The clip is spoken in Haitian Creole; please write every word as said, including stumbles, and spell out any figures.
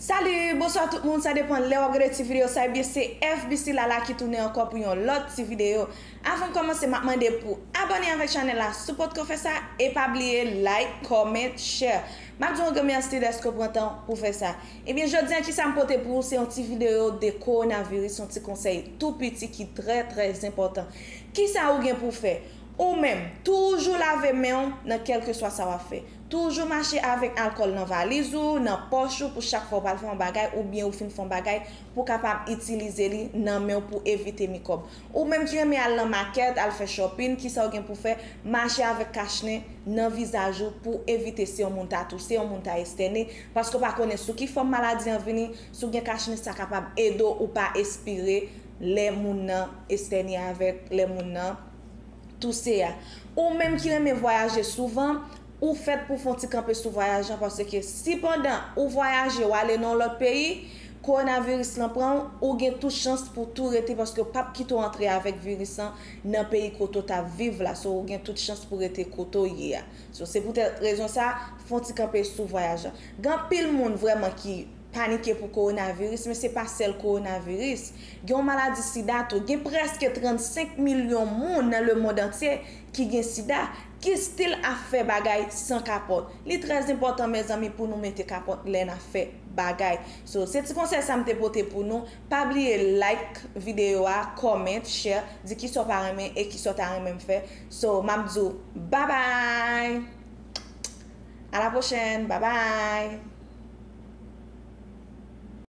Salut, bonswa tout moun, sa depan lè w ap gade ti videyo sa, ebyen se F B C Lala ki tounen ankò pou yon lòt ti videyo. Avan m kòmanse, m ap mande pou abòne avèk chanèl la si w potko fè sa, e pa bliye like, comment, share. M ap di w yon gran mèsi dèske w pran tan pou fè sa. Ebyen jodi a kisa m pote pou ou, se yon ti videyo de kowonaviris, yon ti konsèy tou piti ki trè trè enpòtan. Kisa ou gen pou w fè? Ou menm, toujou lave men w nan kèlkeswa sa w ap fè. Toujou mache avèk alkòl nan valiz ou, nan pòch ou, pou chak fwa w pral fè yon bagay oubyen ou fin fè yon bagay, pou w kapab itilize li nan men w pou evite mikwòb. Ou menm ki renmen al nan makèt, al fè shopping, kisa w gen pou fè? Mache avèk kachnen nan vizaj ou pou evite si yon moun ta touse, yon moun ta estène, paske w pa konnen sou ki fòm maladi an vini. Si w gen kachnen, sa kapab ede w ou pa espire lè moun nan estène avèk lè moun nan touse a. Ou menm ki renmen vwayaje souvan, ou fèt pou w fè yon ti kanpe sou vwayaj lan, paske si pandan ou vwayaje, w ale nan yon lòt peyi, kowonaviris lan pran w, ou gen tout chans pou w tou rete, paske yo p ap kite w antre avèk viris lan nan peyi kote w t ap viv la. So, ou gen tout chans pou w rete kote w ye a. So, se poutèt rezon sa, fè yon ti kanpe sou vwayaj lan. Gen anpil moun vrèman ki panike pou kowonaviris, men se pa sèl kowonaviris. Gen yon maladi sida tou. Gen prèske trannsenk milyon moun nan lemonn antye ki gen sida, ki still ap fè bagay san kapòt. Li trè enpòtan, mezanmi, pou nou mete kapòt lè n ap fè bagay. So, se ti konsèy sa m te pote pou nou. Pa bliye like videyo a, comment, share, di kisa w pa renmen e kisa w ta renmen m fè. So, m ap di w bye bye! À la prochaine, bye bye!